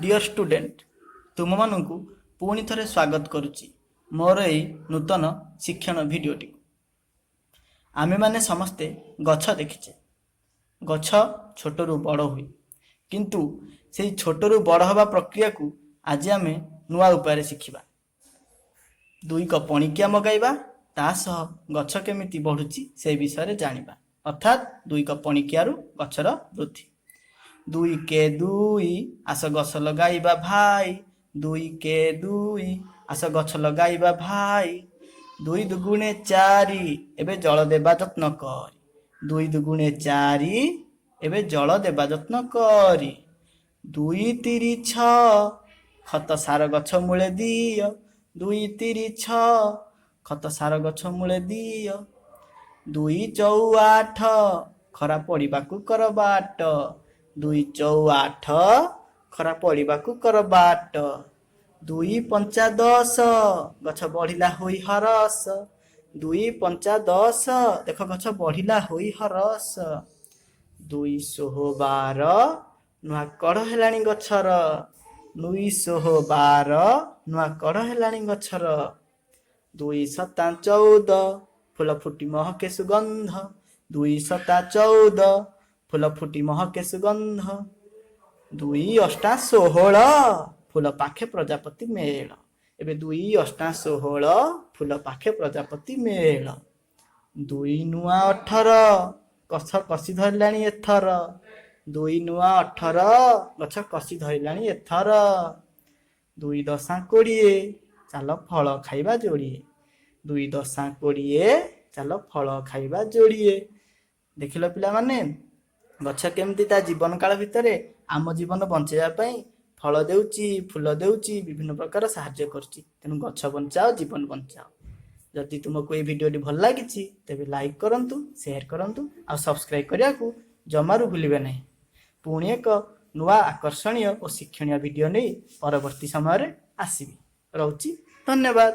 Deer student, ତୁମମାନଙ୍କୁ ପୁଣି ଥରେ ସ୍ୱାଗତ କରୁଛି ମୋର ଏଇ ନୂତନ ଶିକ୍ଷଣ ଭିଡ଼ିଓଟିକୁ। ଆମେମାନେ ସମସ୍ତେ ଗଛ ଦେଖିଛେ। ଗଛ ଛୋଟରୁ ବଡ଼ ହୁଏ, କିନ୍ତୁ ସେଇ ଛୋଟରୁ ବଡ଼ ହେବା ପ୍ରକ୍ରିୟାକୁ ଆଜି ଆମେ ନୂଆ ଉପାୟରେ ଶିଖିବା। ଦୁଇ କପ୍ ପଣିକିଆ ମଗାଇବା, ତା ସହ ଗଛ କେମିତି ବଢ଼ୁଛି ସେ ବିଷୟରେ ଜାଣିବା। ଅର୍ଥାତ୍ 2 କପ୍ ପଣିକିଆରୁ ଗଛର ବୃଦ୍ଧି। ଦୁଇ କେ ଦୁଇ, ଆସ ଗଛ ଲଗାଇବା ଭାଇ। ଦୁଇ କେ ଦୁଇ, ଆସ ଗଛ ଲଗାଇବା ଭାଇ। ଦୁଇ ଦୁଗୁଣେ ଚାରି, ଏବେ ଜଳ ଦେବା ଯତ୍ନ କରି। ଦୁଇ ଦୁଗୁଣେ ଚାରି, ଏବେ ଜଳ ଦେବା ଯତ୍ନ କରି। ଦୁଇ ତିରି ଛଅ, ଖତ ସାର ଗଛ ମୂଳେ ଦିଅ। ଦୁଇ ତିରି ଛଅ, ଖତ ସାର ଗଛ ମୂଳେ ଦିଅ। ଦୁଇ ଚଉ ଆଠ, ଖରା ପଡ଼ିବାକୁ କର ବାଟ। ଦୁଇ ଚଉ ଆଠ, ଖରା ପଡ଼ିବାକୁ କର ବାଟ। ଦୁଇ ପଞ୍ଚା ଦଶ, ଗଛ ବଢ଼ିଲା ହୋଇ ହରସ। ଦୁଇ ପଞ୍ଚା ଦଶ, ଦେଖ ଗଛ ବଢ଼ିଲା ହୋଇ ହରସ। ଦୁଇ ଶହ 12, ନୂଆ କଢ଼ ହେଲାଣି ଗଛର। 212, ନୂଆ କଢ଼ ହେଲାଣି ଗଛର। ଦୁଇ ସତା 14, ଫୁଲ ଫୁଟି ମହକେ ସୁଗନ୍ଧ। ଦୁଇ ସତା 14, ଫୁଲ ଫୁଟି ମହକେ ସୁଗନ୍ଧ। ଦୁଇ ଅଷ୍ଟା 16, ଫୁଲ ପାଖେ ପ୍ରଜାପତି ମେଳ। ଏବେ ଦୁଇ ଅଷ୍ଟା 16, ଫୁଲ ପାଖେ ପ୍ରଜାପତି ମେଳ। ଦୁଇ ନୂଆ 18, ଗଛ କଷି ଧରିଲାଣି ଏଥର। ଦୁଇ ନୂଆ 18, ଗଛ କଷି ଧରିଲାଣି ଏଥର। ଦୁଇ ଦଶା 20, ଚାଲ ଫଳ ଖାଇବା ଯୋଡ଼ିଏ। ଦୁଇ ଦଶା 20, ଚାଲ ଫଳ ଖାଇବା ଯୋଡ଼ିଏ। ଦେଖିଲ ପିଲାମାନେ, ଗଛ କେମିତି ତା ଜୀବନ କାଳ ଭିତରେ ଆମ ଜୀବନ ବଞ୍ଚେଇବା ପାଇଁ ଫଳ ଦେଉଛି, ଫୁଲ ଦେଉଛି, ବିଭିନ୍ନ ପ୍ରକାର ସାହାଯ୍ୟ କରୁଛି। ତେଣୁ ଗଛ ବଞ୍ଚାଅ, ଜୀବନ ବଞ୍ଚାଅ। ଯଦି ତୁମକୁ ଏଇ ଭିଡ଼ିଓଟି ଭଲ ଲାଗିଛି, ତେବେ ଲାଇକ୍ କରନ୍ତୁ, ସେୟାର କରନ୍ତୁ ଆଉ ସବସ୍କ୍ରାଇବ୍ କରିବାକୁ ଜମାରୁ ଭୁଲିବେ ନାହିଁ। ପୁଣି ଏକ ନୂଆ ଆକର୍ଷଣୀୟ ଓ ଶିକ୍ଷଣୀୟ ଭିଡ଼ିଓ ନେଇ ପରବର୍ତ୍ତୀ ସମୟରେ ଆସିବି। ରହୁଛି, ଧନ୍ୟବାଦ।